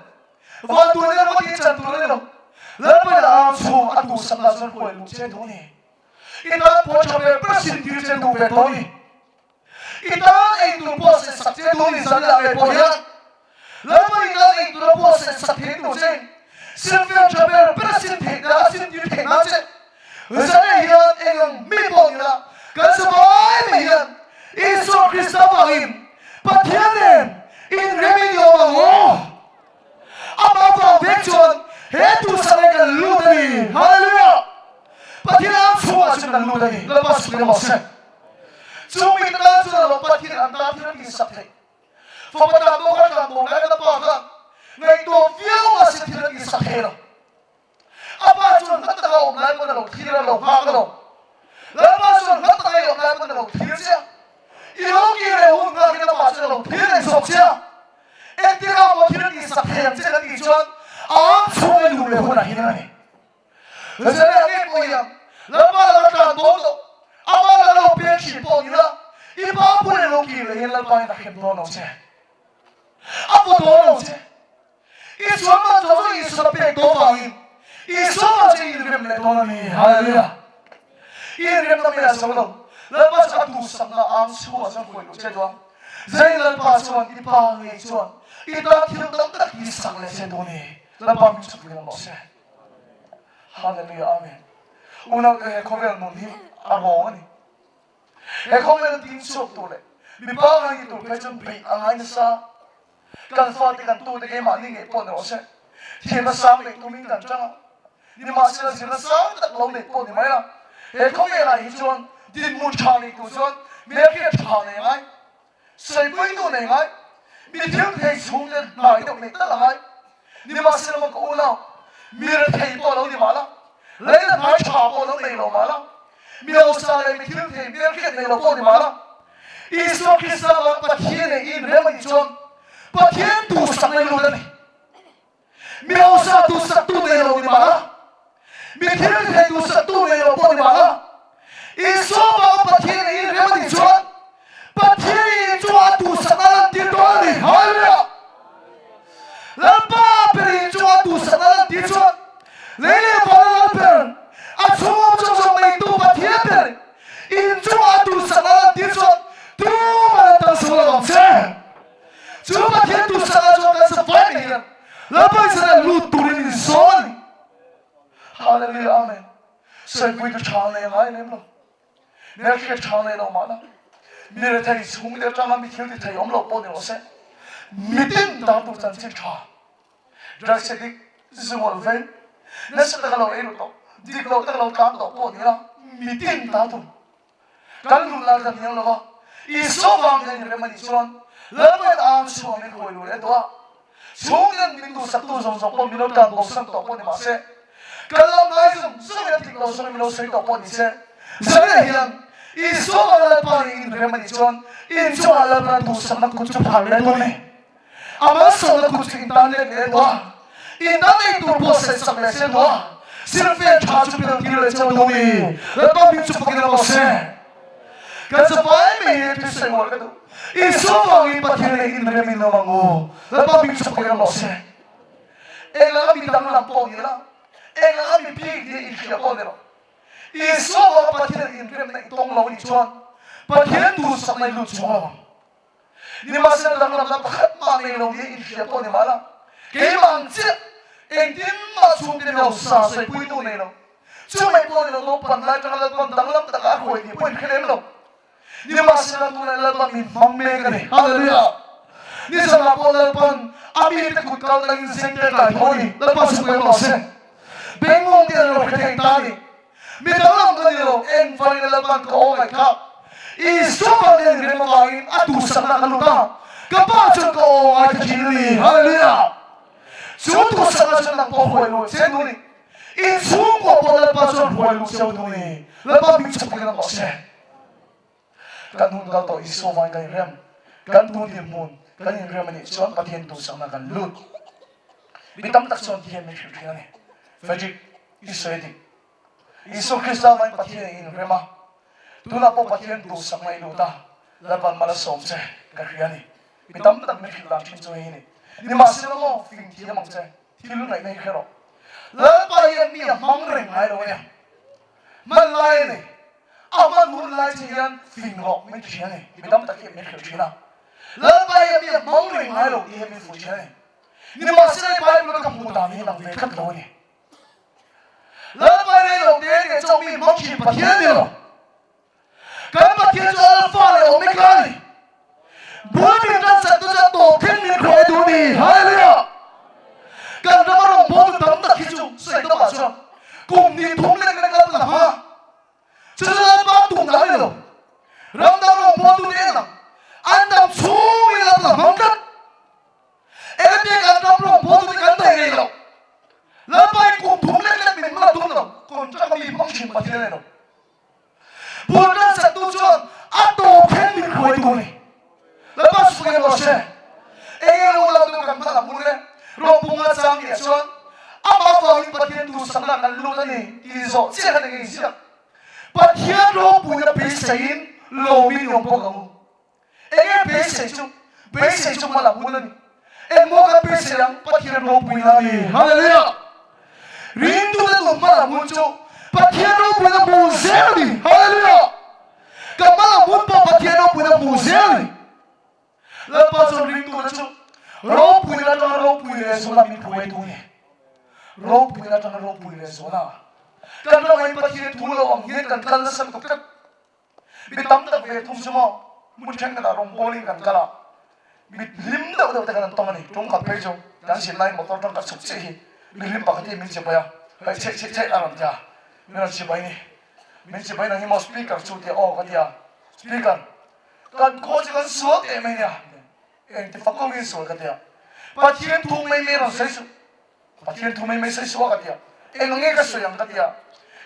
Vanduaina ringawt hi chan tur a ni lo. Lalpa'n a ang chhung a duhsakna chuan huai luh che duh a ni. I tan pawh tha ber ber sintir che duh ve tawh a ni. I tan ei tur pawh seh sak che duh ni zan leh ngei pawh hian Lalpa i tan ei tura pawh seh sak thei tur che in silfian tha ber ber a sim theih nan a sim tir theih nan che zan leh hian eng ang mi pawh ni la kan zavai mai hian Isua Krista vangin Pathian nen inrem in i awm ang aw. Amah vang vek chuan he duhsak hi kan lut a ni. Hallelujah! Pathian ang chhungah chuan kan lut a ni. Lalpa sukin a mawh se. Chung mite tan chuan alawm Pathian an tan thil a tihsak theih. Fapa tan pawh khan tan bawk lai kan pa khan ngaihtuah viau mahse thil a tihsak thei lo. A pa chuan hla taka awm lai pawn a lo thlir a, lo nghak a lo. Lalpa chuan hla taka i awm lai pawn a lo thlir che a. I lo kir leh hun nghakin amah chuan a lo thlir reng zawk che a. Engtin a maw thil a tihsak thei ang che kan tih chuan a ang chhunga i luh leh hunah hian a ni. Zerah ngei pawh hian Lalpa laka tlan dawn tawh, amah laka lo peng thin pawh ni la, i pa pawhin a lo kir leh hian Lalpa hian a hrem dawn lo che. A vaw dawn lo che. Isua man zawng zawng Isua pek dawn vangin Isua man chu i inrem leh dawn a ni. Hallelujah! I inremna mai a zo lo. Lalpa chu a duhsakna ang chhuah chuan huai loh che duh ang. Zai Lalpa chuan i pa ngei chuan i tan thil tam tak hi sak leh che duh a ni. Lalpa hming chhuk lian rawh se. Hallelujah! Amen. Unaute he khawvel nun hi a rawng a ni. He khawvela ding chhuak tur leh mipa ngai ni tur phei chuan beih a ngai nasa. Kan fate kan tute keimahni ngei pawh ni rawh se. Thiamna sang neih tumin kan tang a, nimahsela zirna sang tak lo neih pawh ni mai la. He khawvelah hi chuan dinhmun tha nei tur chuan hmelhriat tha nei ngai. Sawipuitu nei ngai, mi thil thei chhungte hnai deuh neih tal a ngai. Nimahsela maw ka unau, mi rethei pawh lo ni mah la, leina hnai tha pawh lo nei lo mah la, mi hausa leh mi thil thei hmelhriat nei lo pawh ni mah la, Isua Krista vang Pathian leh i inrem a nih chuan Pathian duhsakna i lut a ni. Mi hausa duhsaktu nei lo ni mah la, mi thil thei duhsaktu nei lo pawh ni mah la, Isua vanga Pathian in inrem a nih chuan Pathian in chungah a duhsakna a lantir dawn a ni. Hallelujah! Lalpa ber in chungah a duhsakna a lantir chuan lei leh vana lal ber, a chhung awm zawng zawng neitu Pathian ber in chungah. nau nen sawipui tu tha nei ngai lem lo. Hmelhriat tha nei lo mahna mi rethei chhungte atanga mi thil ti thei awm lo pawh ni rawh se, mitin tan tur chanchin tha, drugs addict, zungawl vei, nasa taka lo ei ru tawh, dik lo taka lo tlan tawh pawh ni la, mitin tan tur kan lut lai kan hniang lo va, Isua vang hian inrem a nih chuan Lalpain ang chhuah min huai lu leh tawh a. Chhungten min duhsaktu zawng zawng pawh min lo tan bosan tawh pawh ni mah se, kan lo ngai zawng zawngin a dik lo zawngin min lo sawi tawh pawh ni se, zanah hian Isua vanga Lalpa nih inrem a nih chuan inchungah Lalpa'n duhsakna kut chu phar leh dawn e. A malsawmna kut chu intan let leh duh a, intan ei tur pawh saihsak leh se duh a, silfen tha chu pel tir leh chauh dawn e. Lalpa hming chu fakin a rawh se. Kan safai mai hi thil sawi uar ka duh. Isua vangin Pathian leh inrem in awm ang u. Lalpa hming chu fakin awm rawh se. Eng anga mi danglam pawh ni la, eng anga mi bik nia inhria pawh ni rawh. Isua vanga Pathian inremna i tawng lo anih chuan Pathian duhsakna i lut chhuak lo ang. Nimahsela danglamna pakhat mah nei lo nia inhria pawh ni mah la, keimah ang chiah engtin mah chhungte ni lo sa sawipuitu nei lo. Chu mai pawh ni lo naupan lai atanga Lalpan danglam taka a hruai tih pawh in hre lem lo. Nimahsela tunah Lalpan min hmang mek a ni. Hallelujah! Nizanah pawh Lalpan a mite kut kal dangin zengte a kai tho a ni. Lalpa chu pawimawh se. Bengngawng te an lo hre thei ta a ni. Mi danglam ka ni lo, engvangin Lalpan ka aw ngaihthlak. Isua vangin an rem avangin a duhsakna ka lut a, ka Pa chuan ka aw ngaithla thin a ni. Hallelujah! Chu duhsakna chuan nang pawh huai luh che duh a ni. In chhungkua pawh Lalpa chuan hruai luh cheu duh a ni. Lalpa hming chhawk in a rawh se. Kan hun kal tawh Isua vangin kan inrem. Kan tun dinhmun kan inrem a nih chuan Pathian duhsakna kan lut. Mi tam tak chuan ti hian min hrilh thin a ni. Frederick, i sawi dik. Isua Krista vangin Pathian in inrem a. Tunah pawh Pathian duhsakna i lut a. Lalpan mal a sawm che ka hria a ni. Mi tam tak min hrilh dan thin chu hei a ni. Nimahsela maw fing thiam ang che. Thil ngaihna hi hre rawh. Lalpa hian mi a hmang reng ngai lo ania. Hman lai a ni. A hman hun lai che hian fing rawh min ti thin a ni. Mi tam tak hian min hrilh thin a. Lalpa hian mi a hmang reng ngai lo tih hian min fuh thin a ni. Nimahsela i Bible a ka hmuh dan hi lang ve tlat lo a ni. Lalpa rei lo te te chauh mi hmang thin Pathian ni lo. Kan Pathian chu Alpha leh Omega a ni. Bul min tan sak tu chu a tawp thleng min khawi duh a ni. Hallelujah! Kan rama rawngbawltu tam tak hi chu sawi tawpah chuan kum hnih thum lek lek lal la hma. Chu chu Lalpa tum dah a ni lo. Ram dang rawngbawltu te en ang an dam chhungin lal la hmang tlat. Engati kan ram rawngbawltu te kan daih rei lo. Lalpa in kum thum lek lek min hmang tum lo. Contract a mi hmang thin Pathian a ni lo. Bul tan saktu chuan a tawp thleng min hruai tur a ni. Lalpa chu eng rawh se. Eng eng lo lam deuh kan hman ang ule. Rawngpunga chang tih ah chuan amah vangin Pathian duhsakna kan lut a ni tih zawh chiah khan eng eng ziak. Pathian ropuina beiseiin lawmin i awm bawk ang u. Enge beisei chu? Beisei chu hmalam hun a ni. Engmaw kan beisei ang? Pathian ropuina a ni. Hallelujah! Ringtute nun hmalam hun chu Pathian ropuina hmuh zel a ni. Hallelujah! Ka hmalam hun pawh Pathian ropuina hmuh zel a ni. Lalpa chuan ringtute chu ropuina atanga ropui leh zuala min hruaitu a ni. Ropuina atanga ropui leh zuala. Kan ramah Pathian thu lo ang hian kan kal nasa lutuk tlat. Mi tam tak ve thung chu maw hmun thenkhatah rawngbawlin kan kal a, mi hlim deuh deuh te khan an tawng a ni. Tum khat phei chu kan zin laiin motor tang ka chhuk chiah hi mi hlim pakhat hi min chibai a, hei chheih chheih chheih a rawn ti a, min rawn chibai ni. Min chibai nang hi maw speaker chu tia aw ka ti a, speaker kan khaw chu kan sual teh mai nia, engti fak kawngin sual ka ti a, Pathian thu mai mai rawn sawi suh. Pathian thu mai mai sawi suh a ka ti a, eng nge ka sawi ang ka ti a,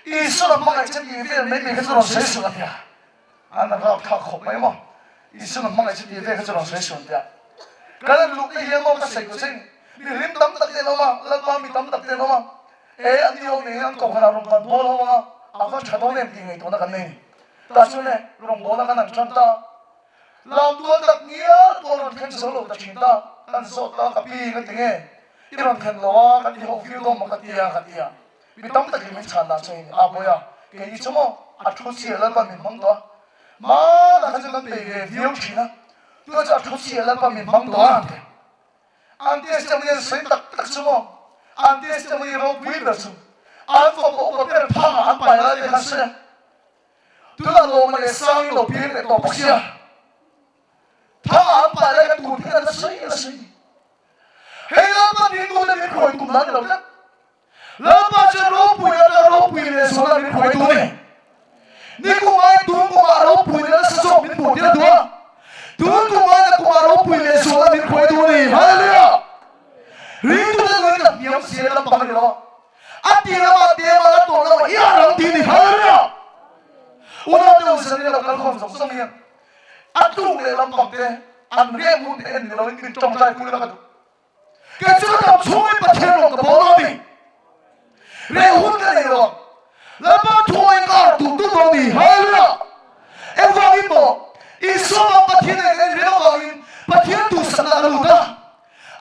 Isua hmangaih che tih vel mai mai kha chu rawn sawi suh ka ti a, an rap thlak khawp mai maw, Isua hmangaih che tih vel kha chu rawn sawi suh an ti a, kan han luh te hian maw ka sawi tur che mi hlim tam tak te an awm a, Lalpa mi tam tak te an awm a, e an ni ho nen hian an kohhranah rawn kan bawl ho ang a, a va tha dawn em tih ngaihtuahna kan nei a ni. Tah chuan le rawngbawlna kan han tan ta. Lamtual tak ngial pawh rawn thleng zo lo ta thin ta, kan zawt ta ka pi ka ti nge i rawn thlen lo a kan i ho viau dawn maw ka ti a ka ti a, mi tam takin min chhan dan chu hei ni a bawi a, kei ni chu maw a thu chiah Lalpa min hmang tawh a, hmanah khan chu kan bei ve viau thin a, tunah chu a thu chiah Lalpa min hmang tawh a an ti. An testimony an sawi tak tak chu maw, an testimony ropui ber chu. An fapa upa ber thangah an pai lai te khan sawi a. Tunah Lawma leh Sangin lo piang leh tawh bawk sia. Thangah an pai lai khan tun hian a sawi a sawi. Hei Lalpa dingtu te min hruai tum dan ni lo tlat. Lalpa chuan ropui atanga ropui leh zuala min hruai tur a ni. Nikum ai tun kumah ropui leh nasa zawk min hmuh tir a duh a. Tun kum ai nakumah ropui leh zuala min hruai tur a ni. Hallelujah! Ringtute nuin ka hniam zel lampang a ni lo a. A ti lamah te mal a tawh lamah i ar ang ti a ni. Hallelujah! Unaute u zanin lo kalkhawm zawng zawng hian a tluk leh lampang te an reh hmun te en ni loin min tawngtai pui la ka duh. Kei chu ka dam chhungin Pathian rawn ka bawl a ni. Reh hun ka nei lo ang. Lalpa thuain ka harh tum tum dawn ni. Hallelujah! Engvangin maw? Isua vang Pathian nen kan inrem avangin Pathian duhsakna ka lut a.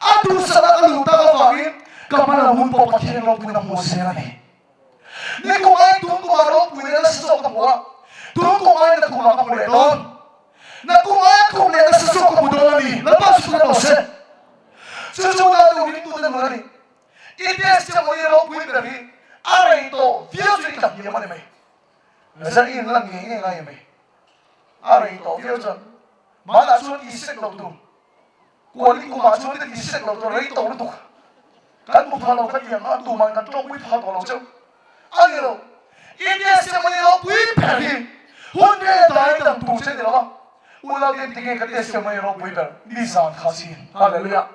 A duhsakna ka lut tak avangin ka hmalam hun pawh Pathian ropuina hmu zel a ni. Nikum aiin tun kumah ropui leh nasa zawk ka hmu a, tun kum aiin nakumah ka hmu leh dawn. Nakum aia kum leh nasa zawk ka hmu dawn a ni. Lalpa chu ka rawh se. Chu chu unau deuh ringtute nun a ni. I testimony ropui ber hi a rei tawh viau chu i tla hniam a ni mai. Zan i inlan ngei ngei ngai a mai. A rei tawh viau chuan hmanah chuan i sek lo tur. Kuali kumah chuan ka ti sek lo tur rei tawh lutuk. Kan hmu pha lo ka ti ang a, tuman kan tawngpui pha tawh lo cheu. A ni lo, i testimony ropui ber hi hun rel dai dang tur che ni lo a, unau te tinge ka testimony ropui ber nizan kha sin. Hallelujah.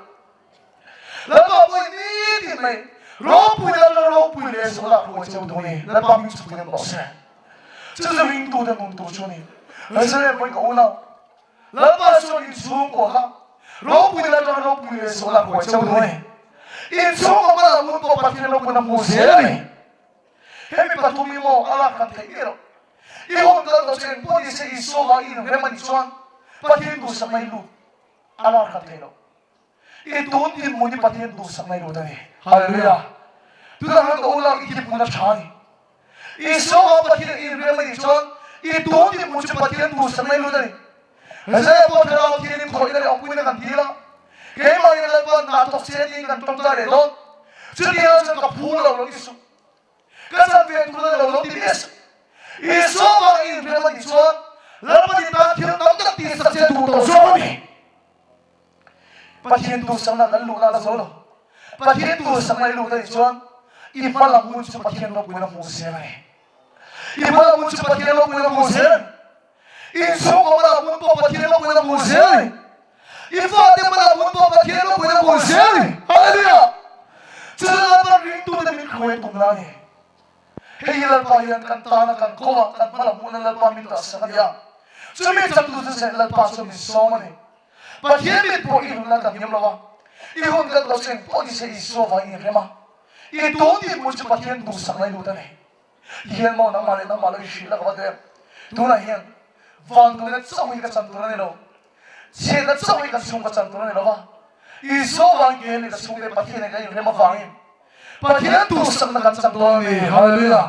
Lalpa pawhin nitin mai ropui lal ropui leh zuala hruai cheu tur a ni. Lalpa hming chhuk in an rawh se. Chu chu ringtute nun tur chu a ni. Israel pawhin ka unau. Lalpa chuan inchhungkaw kha ropui leh atanga ropui leh zual a hruai cheu duh a ni. Inchhungkaw hma lam hun pawh Pathian ropuina hmu zel a ni. Hemi pathum hi maw a lak hran theih miah loh. I hun kal tawh chu engpawh ni se Isua vang i inrem a nih chuan Pathian duhsakna i lut a lak hran theih loh. I tun dinhmun hi Pathian duhsakna i lut a ni. Hallelujah! Tunah khan ka unau i dinhmun a tha a ni. Isua vang Pathian i inrem a nih chuan i tun dinhmun chu Pathian duhsakna i lut a ni. Hezaiah pawh Thlarau Thianghlim khawihna leh awmpuina kan dil a, keimahni Lalpa hna thawk che tiin kan tawngtai leh dawn. Chutiang chuan ka phu lo lo ti suh. Ka chan ve tur a ni lo lo ti miah suh. Isua vang i inrem a nih chuan Lalpa ni tan thil tam tak tihsak che duh tawh zawk a ni. Pathian duhsakna kan luhna a la zo lo. Pathian duhsakna i luhna nih chuan i hma lam hun chu Pathian ropuina hmuh zel a ni. I hma lam hun chu Pathian ropuina hmuh zel a ni. Inchhungkaw hma lam hun pawh Pathian ropuina hmuh zel a ni. I fate hma lam hun pawh Pathian ropuina hmuh zel a ni. Hallelujah! Chu Lalpan ringtute min hruai tumna a ni. Hei hi Lalpa hian kan tana kan kawngah kan hma lam huna Lalpa min dahsak a ni a. Chumi changtu chu zeh Lalpa chuan min sawm a ni. Pathian mit pawh i hlutna kan hniam lo a, i hun kal tawh chu engpawh ni se Isua vangin i rem a, i tun dinhmun chu Pathian duhsakna i lut a ni. Ti hian maw nangmah leh nangmah lo i hrilh a ka va duh em? Tunah hian vanduaina chauh hi ka chan tur a ni lo. Chhiatna chauh hi kan chhung ka chan tur a ni lo va, Isua vangin ke leh ka chhungte Pathian nen kan inrem avangin Pathian duhsakna kan chan dawn a ni. Hallelujah!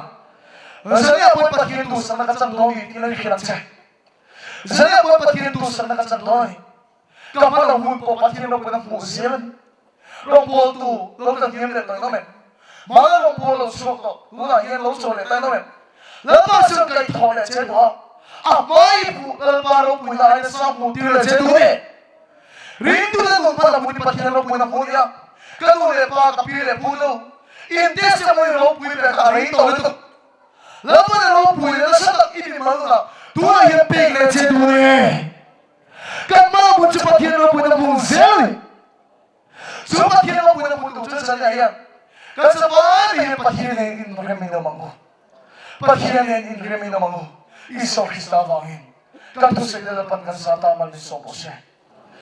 Zaniah pawhin Pathian duhsakna ka chan dawn ni tiin a hrilh ang che. Zaniah pawhin Pathian duhsakna ka chan dawn a ni. Ka hma lo hun pawh Pathian ropuina hmuh zel a ni. Rawngbawltu lo tla hniam leh tawh in awm em? Hmana rawngbâwl lo chhuak tawh, tunah hian lo chaw leh ta in awm em? Lalpa chuan kaihthawh leh che duh a, a hmai hmuh Lalpa ropuina aiin nasa hmuh tir leh che duh ni. Ringtute nun hma lam hun hi Pathian ropuina hmuh a ni a, ka nu leh pa, ka pi leh pu nu, in testimony ropui ber kha a rei tawh lutuk. Lalpa leh ropui leh nasa tak i mimal nunah tunah hian pek leh che duh ni. Kan hma lam hun chu Pathian ropuina hmuh zel a ni. Chu Pathian ropuina hmuh tur chuan zan hian kan zavai hian Pathian nen inrem in awm ang u. Pathian nen inrem in awm ang u. Isua Krista avangin kan thusawi Lalpan kan zata mal min sawm rawh se.